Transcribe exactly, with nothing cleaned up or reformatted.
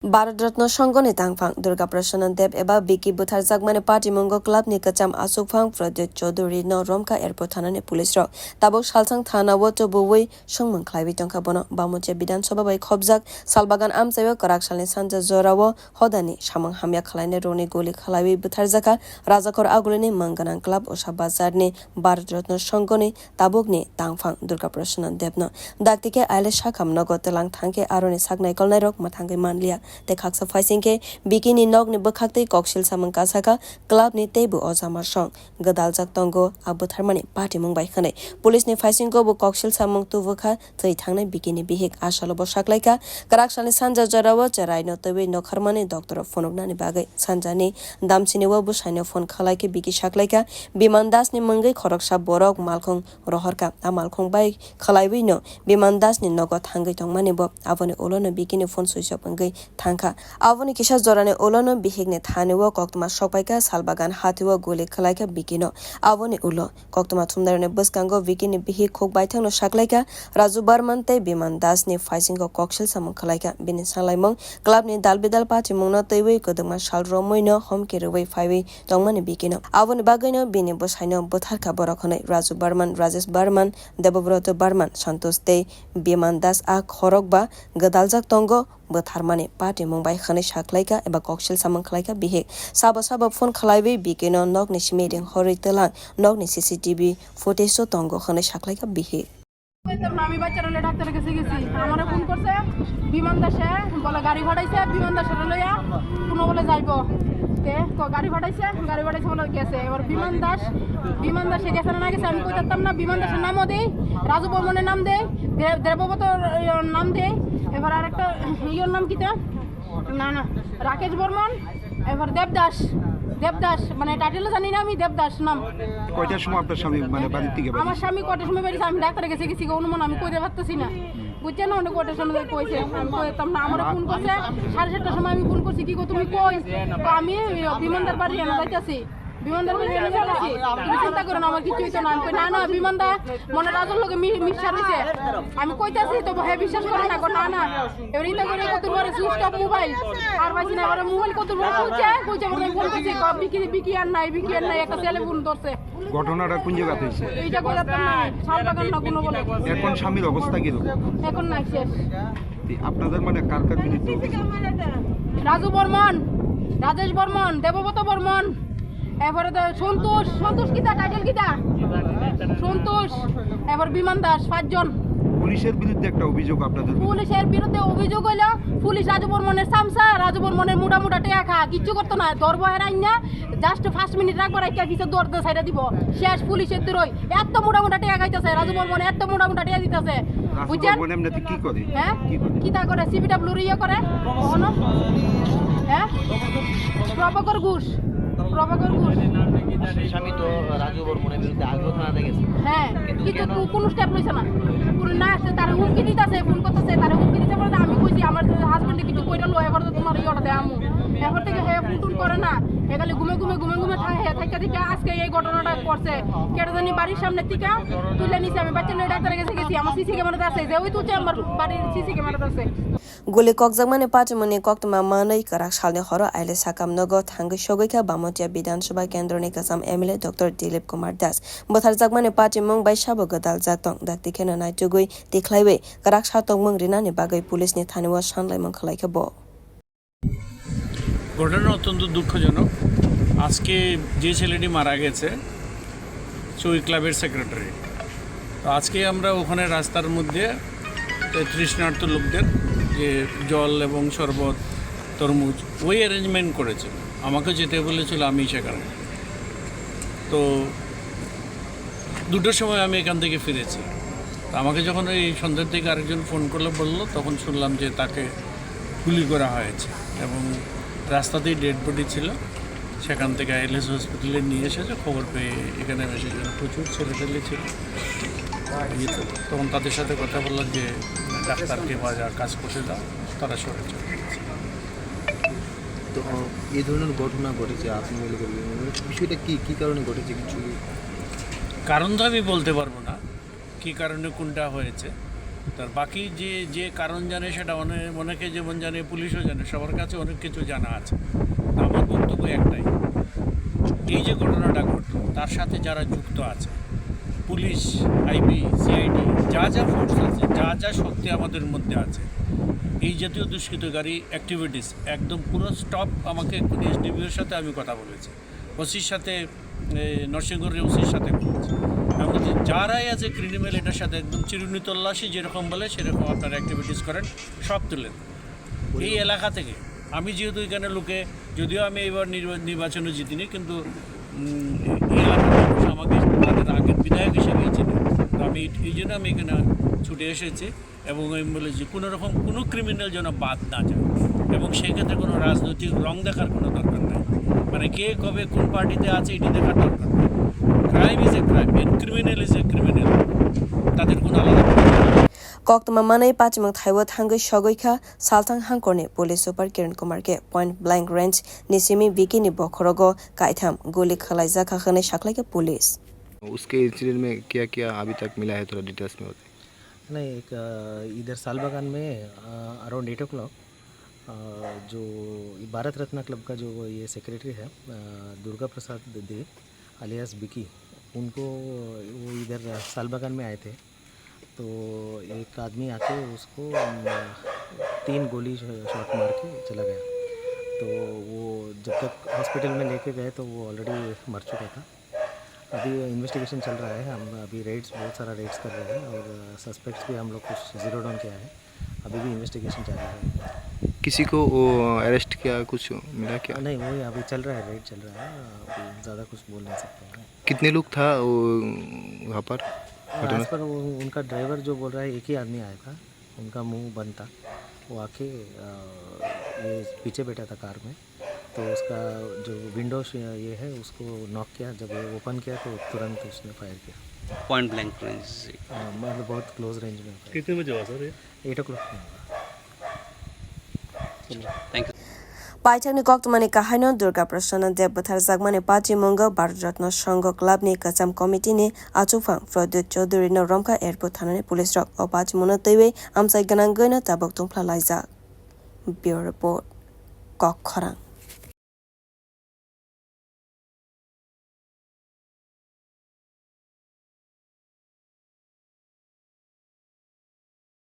Bharat Ratna Sangha ni tangphang Durga Prasad Deb eba Biki butharjakmani patimungo club ni kwcham asukphang Pradyot Chaudhury no romkha airport thana ni police rok. Tabuk Salsang thana o tubuwi songmung khlaiwi tongkha bono. Bamuchia Bidhan Sabha bai khobjak Salbagan amchaio kwrak salni sanja jorao hodani samung hamya khlainai rokni guli khlaiwi butharjakha Rajakhor Agulini mung gwnang club Usha Bazar ni Bharat Ratna Sangha ni tabukni tangphang Durga Prasad Debno. Dakti khe aile sakham nogo twlang thangkhe aroni sak naikolnairok mwthangwi manliya. Tei khaksa phaising khe Biki ni nokni bwkhaktwi koksil samung kasakha club ni teibo o jama song gwdaljak tongo a butharmani patimung bai hwnwi. Police ni phaisingo bo koksil samung tubukha thwi thangnai Biki ni bihik. A salo bo saklaikha kwrak salni sanja jorao cheraino twiwi nokharmani doctor o phunuknani bagwi. Sanjani damchini o bwsaino phone khwlaikhe Biki saklaikha Biman Das ni mungwi khoroksa borok malkhung rohorkha. A malkhung bai khwlaiwi no Biman Das ni nogo thangwi tongmani bo. Aboni ulo no Biki ni phone switch off wngwi thangkha. Aboni kisa jorani ulo no bihik ni thani o koktwma sokpaikha, Salbagan hati o guli khwlaikha Biki no. Aboni ulo koktwma thumnai rokni bwskango Biki ni bihik khuk baithang no saklaikha Raju Barman tei Biman Das ni phaisingo koksil samung khwlaikha. Bini salaimung club ni dal bidal patimung no twiwi kwdwkma sal romwi no homki rwui phaiwi tongmani Biki no. Aboni bagwi no bini bwsai no butharkha borok hwnwi Raju Barman, Rajesh Barman, Debobroto Barman, Santosh tei Biman Das a khorok ba gwdaljak tongo bwtharmani patimung bai hwnwi saklaikha eba koksil samung khlaikha bihik. Sabo sabo phone khlaiwi Biki no nokni simi ring horwi twlang nokni C C T V footage o tongo hwnwi saklaikha bihik. আমি বাচ্চারা লইয়া ডাক্তারের কাছে গেছি। আমারে ফোন করছে বিমান দাসে, বলে গাড়ি ফাটাইছে, বিমান দাসে লইয়া কোনো বলে যাইব। তে ক-, গাড়ি ফাটাইছে, গাড়ি ফাটাইছে বলে গেছে। এবার বিমান দাস, বিমান দাসে গেছে না না গেছে আমি কই পারতাম না। বিমান দাসের নামও দেই, রাজু বর্মনের নাম দেই, দে-, দেবব্রত ইয়ের নাম দেই, এবার আরেকটা ইয়ের নাম কিতা? না, না, রাকেশ বর্মন, এবার দেবদাস, দেবদাস, মানে টাইটেল জানি না আমি, দেবদাস নাম। কয়টার সময় আপনার স্বামী মানে বাড়ি থেকে বেরিয়েছে? আমার স্বামী কটার সময় বেরিয়েছে? আমি ডাক্তারের কাছে গেছি, অনুমান আমি কইতে পারতেছি না। বুঝছেন না, উনি কটার সময় কইছে, আমি কইতাম না। আমার ফোন করছে সাড়ে সাতটার সময়, আমি ফোন করছি, "কি গো, তুমি কই?" তো আমি বিমানদার বাড়ি এনে যাইতেছি। বিমানদার বাড়ি আমি যাচ্ছি, তুমি চিন্তা করো না, আমার কিছু হইতো না। আমি কই, "না, না, বিমানদার মনে রাজুর লগে মি-, মিশা রইছে।" আমি কইতাছি, তবু হে বিশ্বাস করে না, কয়, "না, না।" এবার ইতা করে কত বড় সুইচ অফ মোবাইল, আর পাইছি না, এবার মোবাইল কত বড় খুলছে, খুলছে বলে ফোন করছি, কয়, "বিকি, বিকি আর নাই, বিকি আর নাই," একটা ছেলে ফোন ধরছে। ঘটনাটা কোন জায়গাতে হয়েছে? এইটা কই যাতাম না, শালবাগান না কোনো বলে। এখন স্বামীর অবস্থা কিরকম? এখন নাই, শেষ। তি-, আপনাদের মানে কার কার বিরুদ্ধে অভিযোগ? রাজু বর্মন, রাজেশ বর্মন, দেবব্রত বর্মন, এরপরে তো সন্তোষ, সন্তোষ কিতা, টাইটেল কিতা? সন্তোষ, এবার বিমান দাস, পাঁচজন। পুলিশের বিরুদ্ধে একটা অভিযোগ আপনাদের বিরুদ্ধে। পুলিশের বিরুদ্ধে অভিযোগ হইলো, পুলিশ রাজু বর্মনের সামসা, রাজু বর্মনের মোটা মোটা টেকা খা, কিচ্ছু করতো না, ধরবো হেরাই না, জাস্ট পাঁচ মিনিট রাখবো, রাখিয়া পিছে দৌড় দিয়ে সাইডে দিব। শেষ পুলিশের দূরই, এত মোটা মোটা টেকা খাইতেছে, রাজু বর্মন এত মোটা মোটা টেকা দিতেছে, রাজু বুঝছেন? বর্মন এমনিতে কি করে? হ্যাঁ? কি করে? কিতা করে? সিপিডাব্লিউর ইয়ে করে? কখনো? হ্যাঁ? প্রভাকর ঘোষ, প্রভাকর ঘোষ। স্বামী তো রাজু বর্মনের বিরুদ্ধে আগেও থানাতে গেছে। হ্যাঁ, কিন্তু কিন্তু কেন? কো-, কোনো স্টেপ লইছে না। কোনো না আসছে, তারা হুমকি দিতেছে, ফোন করতেছে, তারা হুমকি দিতে পারে। আমি কইছি, "আমার হাজবেন্ডে কিছু কইরা লো, এবার তো তোমার ইয়েটা দেয় আমু।" এরপর থেকে হে ফোন টোন করে না, হে খালি ঘুমে ঘুমে, ঘুমে ঘুমে থাকে, হে থাইকা থাইকা আজকে এই ঘটনাটা করছে। কেটে জানি বাড়ির সামনে থেকে তুলে নিছে, আমি বাচ্চা লইয়া ডাক্তারের কাছে গেছি, আমার সিসি ক্যামেরাতে আছে, যে ওই তুলছে আমার বাড়ির সিসি ক্যামেরাতে আছে। Guli kokjakmani patimungni koktwma manwi kwrak salni horo aile sakam nogo thangwi sogwi kha Bamotia Bidhan Sabha kendroni kwcham M L A Doctor Dilip Kumar Das. Bwtharjakmani patimung bai sabo gwdaljak tong, dakti kheno naitugwi tikhlaiwi kwrak sa tongmung rinani bagwi police ni thani o sanlaimung khwlaikha bo. ঘটনা অত্যন্ত দুঃখজনক। আজকে যে ছেলেটি মারা গেছে, সে ওই ক্লাবের সেক্রেটারি। তো আজকে আমরা ওখানে রাস্তার মধ্যে তৃষ্ণার্ত লোকদের যে জল এবং শরবত, তরমুজ, ওই অ্যারেঞ্জমেন্ট করেছিল। আমাকে যেতে বলেছিল, আমি সেখানে। তো দুটোর সময় আমি এখান থেকে ফিরেছি। তো আমাকে যখন ওই সন্ধ্যের দিকে আরেকজন ফোন করলো, বললো, তখন শুনলাম যে তাকে গুলি করা হয়েছে এবং রাস্তাতেই ডেড বডি ছিল। সেখান থেকে আইএলএস হসপিটালে নিয়ে এসেছে, খবর পেয়ে এখানে এসে প্রচুর ছেলেপেলে ছিল। এই তো, তখন তাদের সাথে কথা বললাম যে ডাক্তারকে বা যা কাজ করতে দাও, তারা সরে চলে গেছে। তো, এই ধরনের ঘটনা ঘটেছে আপনার এলাকার, বিষয়টা কি, কি কারণে ঘটেছে কিছু? কারণ তো আমি বলতে পারবো না, কি কারণে কোনটা হয়েছে। তার বাকি যে, যে কারণ জানে সেটা অনে-, অনেকে যেমন জানে, পুলিশও জানে, সবার কাছে অনেক কিছু জানা আছে। আমার বক্তব্য একটাই, এই যে ঘটনাটা ঘটলো, তার সাথে যারা যুক্ত আছে, পুলিশ, আইবি, সিআইডি, যা যা ফোর্স আছে, যা যা শক্তি আমাদের মধ্যে আছে, এই জাতীয় দুষ্কৃতকারী অ্যাক্টিভিটিস একদম পুরো স্টপ। আমাকে এক্ষুনি এসডিপিওর সাথে আমি কথা বলেছি, ওসির সাথে, এ, নরসিংগড়ের ওসির সাথে বলেছি। আমি বলছি, যারাই আছে ক্রিমিনাল, এটার সাথে একদম চিরুনি তল্লাশি, যেরকম বলে সেরকম আপনারা অ্যাক্টিভিটিস করেন, সব তুলে দেন। এই এলাকা থেকে আমি যেহেতু এখানে লোকে, যদিও আমি এবার নির্বা-, নির্বাচনে জিতিনি, কিন্তু, উম, এই এলাকার মানুষ আমাকে তাদের আগের বিধায়ক হিসেবেই চিনে। তো আমি এই জন্য আমি এখানে ছুটে এসেছি এবং আমি বলেছি, কোনো রকম কোনো ক্রিমিনাল যেন বাদ না যায় এবং সেক্ষেত্রে কোনো রাজনৈতিক রং দেখার কোনো দরকার নাই। মানে, কে কবে কোন পার্টিতে আছে, এটি দেখার দরকার নাই। Crime is a crime, and criminal is a criminal. তাদের কোনো আলাদা Koktwma manwi pachimung thaibo thangwi sogwi kha Salthang hangkorni police super Kiran Kumar khe point blank range ni simi Vicky ni bokhorogo kaitham guli khwlaijak kha hwnwi saklaikha police. उसके इंसिडेंट में क्या क्या अभी तक मिला है, थोड़ा डिटेल्स में बताइए। नहीं, एक, अ, इधर साल बागान में, अ, अराउंड एट ओ क्लॉक, अ, जो भारत रत्ना क्लब का जो ये सेक्रेटरी है, अ, दुर्गा प्रसाद दे, अलियास बिकी, उनको, वो इधर साल बागान में आए थे। तो एक आदमी आके उसको, अम, तीन गोली श-, शॉट मार के चला गया। तो वो जब तक हॉस्पिटल में लेके गए तो वो ऑलरेडी मर चुका था। अभी इन्वेस्टिगेशन चल रहा है, हम अभी रेड्स, बहुत सारा रेड्स कर रहे हैं और सस्पेक्ट्स भी हम लोग कुछ ज़ीरो डाउन किया है। अभी भी इन्वेस्टिगेशन जारी है। किसी को वो अरेस्ट किया, कुछ मिला क्या? नहीं, वही अभी चल रहा है, रेड चल रहा है, अभी ज़्यादा कुछ बोल नहीं सकते हैं। कितने लोग था वो वहाँ पर? हाँ, घटना? एज पर वो, उनका ड्राइवर जो बोल रहा है, एक ही आदमी आया था, उनका मुंह बंद था। वो आके, अ, ये पीछे बैठा था कार में, तो उसका जो विंडो श-, ये है, उसको नॉक किया। जब ये ओपन किया, तो तुरंत उसने फायर किया। पॉइंट ब्लैंक रेंज से। हाँ, मतलब, बहुत क्लोज रेंज में फायर। कितने बजे हुआ सर ये? एट ओ क्लॉक में हुआ। Thank you. Paithakni koktwmani kahaino Durga Prasadno Deb bwtharjakmani pachimungo Bharat Ratna Sangha Clubni kwcham committeeni achukphang Pradyut Chaudhuryno romkha airport thanani police rok. O pachimungno twiwi amchai gwnangwino tabuk tungphla laijak. Bureau Report, Kok Khorang.